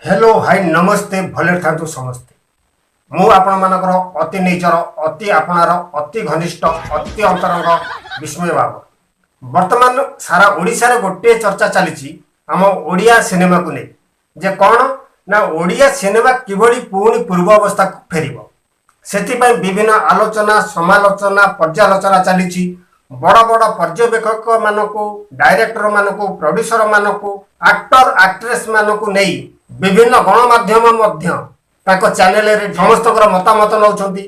Hello, high, ନମସ୍ତେ। ଭଲରେ ଥାନ୍ତୁ ସମସ୍ତେ। ମୁଁ ଆପଣମାନଙ୍କର ଅତି ନିଜର, ଅତି ଆପଣାର, ଅତି ଘନିଷ୍ଠ, ଅତି ଅନ୍ତରଙ୍ଗ ବିସ୍ମୟ ବାବୁ। ବର୍ତ୍ତମାନ ସାରା ଓଡ଼ିଶାରେ ଗୋଟିଏ ଚର୍ଚ୍ଚା ଚାଲିଛି ଆମ ଓଡ଼ିଆ ସିନେମାକୁ ନେଇ ଯେ କ'ଣ ନା ଓଡ଼ିଆ ସିନେମା କିଭଳି ପୁଣି ପୂର୍ବ ଅବସ୍ଥାକୁ ଫେରିବ। ସେଥିପାଇଁ ବିଭିନ୍ନ ଆଲୋଚନା, ସମାଲୋଚନା, ପର୍ଯ୍ୟାଲୋଚନା ଚାଲିଛି। ବଡ଼ ବଡ଼ ପର୍ଯ୍ୟବେକ୍ଷକମାନଙ୍କୁ, ଡାଇରେକ୍ଟରମାନଙ୍କୁ, ପ୍ରଡ୍ୟୁସରମାନଙ୍କୁ, ଆକ୍ଟର ଆକ୍ଟ୍ରେସମାନଙ୍କୁ ନେଇ ବିଭିନ୍ନ ଗଣମାଧ୍ୟମ ମଧ୍ୟ ତାଙ୍କ ଚ୍ୟାନେଲରେ ସମସ୍ତଙ୍କର ମତାମତ ନେଉଛନ୍ତି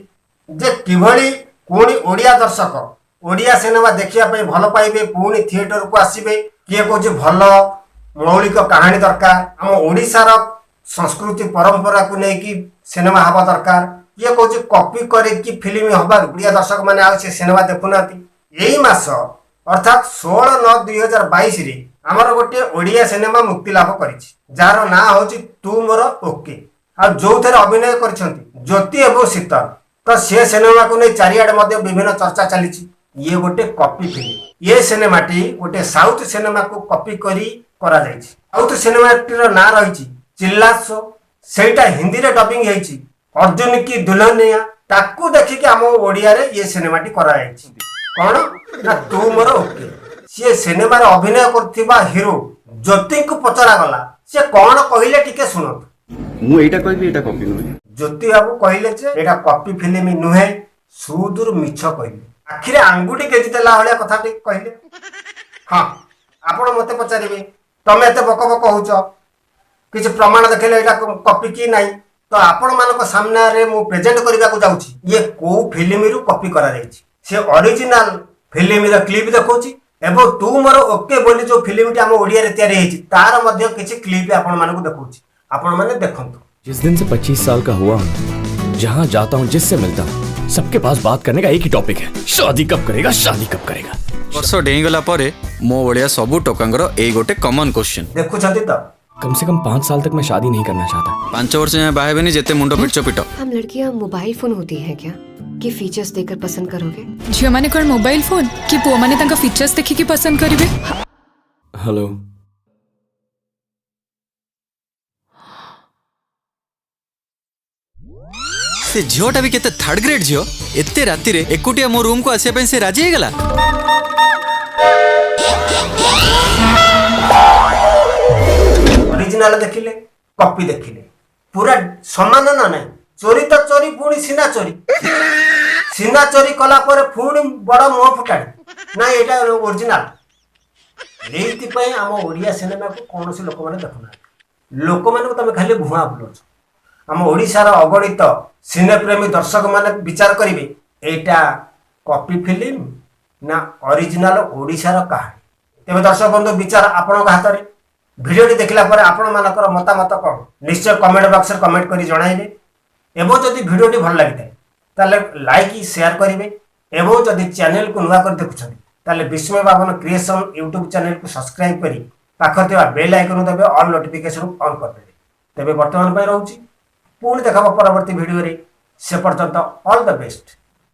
ଯେ କିଭଳି ପୁଣି ଓଡ଼ିଆ ଦର୍ଶକ ଓଡ଼ିଆ ସିନେମା ଦେଖିବା ପାଇଁ ଭଲ ପାଇବେ, ପୁଣି ଥିଏଟରକୁ ଆସିବେ। କିଏ କହୁଛି ଭଲ ମୌଳିକ କାହାଣୀ ଦରକାର, ଆମ ଓଡ଼ିଶାର ସଂସ୍କୃତି ପରମ୍ପରାକୁ ନେଇକି ସିନେମା ହେବା ଦରକାର। କିଏ କହୁଛି କପି କରିକି ଫିଲ୍ମ ହେବାରୁ ଓଡ଼ିଆ ଦର୍ଶକମାନେ ଆଉ ସେ ସିନେମା ଦେଖୁନାହାନ୍ତି। ଏଇ ମାସ ଅର୍ଥାତ୍ 16/9/2022ରେ ଆମର ଗୋଟିଏ ଓଡ଼ିଆ ସିନେମା ମୁକ୍ତି ଲାଭ କରିଛି, ଯାହାର ନାଁ ହେଉଛି ତୁ ମୋର ଓକେ, ଆଉ ଯୋଉଥିରେ ଅଭିନୟ କରିଛନ୍ତି ଜ୍ୟୋତି ଏବଂ ଶୀତଲ। ତ ସେ ସିନେମାକୁ ନେଇ ଚାରିଆଡ଼େ ମଧ୍ୟ ବିଭିନ୍ନ ଚର୍ଚ୍ଚା ଚାଲିଛି। ଇଏ ଗୋଟେ କପି ଫିଲ୍ମ। ଏ ସିନେମାଟି ଗୋଟେ ସାଉଥ ସିନେମାକୁ କପି କରି କରାଯାଇଛି। ସାଉଥ ସିନେମାଟିର ନାଁ ରହିଛି ଚିଲ୍ଲାସୋ। ସେଇଟା ହିନ୍ଦୀରେ ଡବିଂ ହେଇଛି ଅର୍ଜୁନ କି ଦୁଲ୍ହନିଆ। ତାକୁ ଦେଖିକି ଆମ ଓଡ଼ିଆରେ ଇଏ ସିନେମାଟି କରାଯାଇଛି, କ'ଣ ନା ତୁ ମୋର ଓକେ। ସିଏ ସିନେମାରେ ଅଭିନୟ କରୁଥିବା ହିରୋ ଜ୍ୟୋତିଙ୍କୁ ପଚରାଗଲା, ସେ କ'ଣ କହିଲେ ଟିକେ ଶୁଣନ୍ତୁ। ମୁଁ ଏଇଟା କହିବି, ଏଇଟା କପି ନୁହେଁ। ଜ୍ୟୋତି ବାବୁ କହିଲେ ଯେ ଏଇଟା କପି ଫିଲ୍ମ ନୁହେଁ। ସୁଦୂର ମିଛ କହିଲେ, ଆଖିରେ ଆଙ୍ଗୁଠି ଗେଜି ଦେଲା ଭଳିଆ କଥା ଟିକେ କହିଲେ। ହଁ, ଆପଣ ମତେ ପଚାରିବେ, ତମେ ଏତେ ବକ ବକ ହଉଛ, କିଛି ପ୍ରମାଣ ଦେଖେଇଲେ ଏଇଟା କପି କି ନାହିଁ? ତ ଆପଣମାନଙ୍କ ସାମ୍ନାରେ ମୁଁ ପ୍ରେଜେଣ୍ଟ କରିବାକୁ ଯାଉଛି ଇଏ କୋଉ ଫିଲ୍ମରୁ କପି କରାଯାଇଛି। ସେ ଅରିଜିନାଲ ଫିଲ୍ମର କ୍ଲିପ୍ ଦେଖାଉଛି ଏବଂ ତୁ ମୋର ଓକେ ବୋଲି ଯୋଉ ଫିଲ୍ମଟି ଆମ ଓଡ଼ିଆରେ ତିଆରି ହେଇଛି, ତାର ମଧ୍ୟ କିଛି କ୍ଲିପ୍ ଆପଣମାନଙ୍କୁ ଦେଖାଉଛି। ଆପଣମାନେ ଦେଖନ୍ତୁ। जिस दिन से 25 साल का हुआ हूँ, जहां जाता हूँ, जिससे मिलता हूँ, सबके पास बात करने का एक ही टॉपिक है, शादी कब करेगा, शादी कब करेगा। ବର୍ଷ ଡେଇଁଗଲା ପରେ ମୋ ଭଳିଆ ସବୁ ଟୋକାଙ୍କର ଏଇ ଗୋଟେ କମନ୍ କ୍ୱେଶ୍ଚନ୍। ଦେଖୁଛନ୍ତି ତ? कम से कम 5 साल तक मैं शादी नहीं करना चाहता। 5 ବର୍ଷ ଯାଏଁ ବାହା ହେବେନି, ଯେତେ ମୁଣ୍ଡ ପିଟୁଛ ପିଟ। हम लड़कियां मोबाइल फोन होती हैं क्या कि फीचर्स देखकर पसंद करोगे? ଝିଅମାନେ କ'ଣ ମୋବାଇଲ ଫୋନ୍ କି ପୁଅମାନେ ତାଙ୍କ ଫିଚର୍ସ ଦେଖିକି ପସନ୍ଦ କରିବେ? हेलो। ସେ ଝିଅଟା ବି କେତେ ଥାର୍ଡ ଗ୍ରେଡ୍ ଝିଅ, ଏତେ ରାତିରେ ଏକୁଟିଆ ମୋ ରୁମ୍କୁ ଆସିବା ପାଇଁ ସେ ରାଜି ହେଇଗଲା। ଅରିଜିନାଲ ଦେଖିଲେ, କପି ଦେଖିଲେ, ପୁରା ସମାନ ନା ନାହିଁ? ଚୋରି ତ ଚୋରି, ପୁଣି ସିନା ଚୋରି। ସିନା ଚୋରି କଲା ପରେ ପୁଣି ବଡ଼ ମୁହଁ ଫୁଟାଣି, ନାଇଁ ଏଇଟା ଅରିଜିନାଲ। ଏଇଥିପାଇଁ ଆମ ଓଡ଼ିଆ ସିନେମାକୁ କୌଣସି ଲୋକମାନେ ଦେଖୁନାହାନ୍ତି। ଲୋକମାନଙ୍କୁ ତମେ ଖାଲି ଭୁଆଁ ବୁଲଉଛ। ଆମ ଓଡ଼ିଶାର ଅଗଣିତ ସିନେପ୍ରେମୀ ଦର୍ଶକମାନେ ବିଚାର କରିବେ, ଏଇଟା କପି ଫିଲ୍ମ ନା ଅରିଜିନାଲ ଓଡ଼ିଶାର କାହାଣୀ। ତେବେ ଦର୍ଶକ ବନ୍ଧୁ, ବିଚାର ଆପଣଙ୍କ ହାତରେ। ଭିଡ଼ିଓଟି ଦେଖିଲା ପରେ ଆପଣମାନଙ୍କର ମତାମତ କ'ଣ, ନିଶ୍ଚୟ କମେଣ୍ଟ ବକ୍ସରେ କମେଣ୍ଟ କରି ଜଣାଇବେ। ଏବଂ ଯଦି ଭିଡ଼ିଓଟି ଭଲ ଲାଗିଥାଏ, ତାହେଲେ ଲାଇକ୍, ସେୟାର କରିବେ। ଏବଂ ଯଦି ଚ୍ୟାନେଲକୁ ନୂଆ କରି ଦେଖୁଛନ୍ତି, ତାହେଲେ ବିସ୍ମୟ ବାବନ କ୍ରିଏସନ୍ ୟୁଟ୍ୟୁବ୍ ଚ୍ୟାନେଲକୁ ସବସ୍କ୍ରାଇବ୍ କରି ପାଖରେ ଥିବା ବେଲ୍ ଆଇକନ୍ ଦେବେ, ଅଲ୍ ନୋଟିଫିକେସନ୍ ଅନ୍ କରିଦେବେ। ତେବେ ବର୍ତ୍ତମାନ ପାଇଁ ରହୁଛି। ପୁଣି ଦେଖାହେବ ପରବର୍ତ୍ତୀ ଭିଡ଼ିଓରେ। ସେ ପର୍ଯ୍ୟନ୍ତ ଅଲ୍ the best.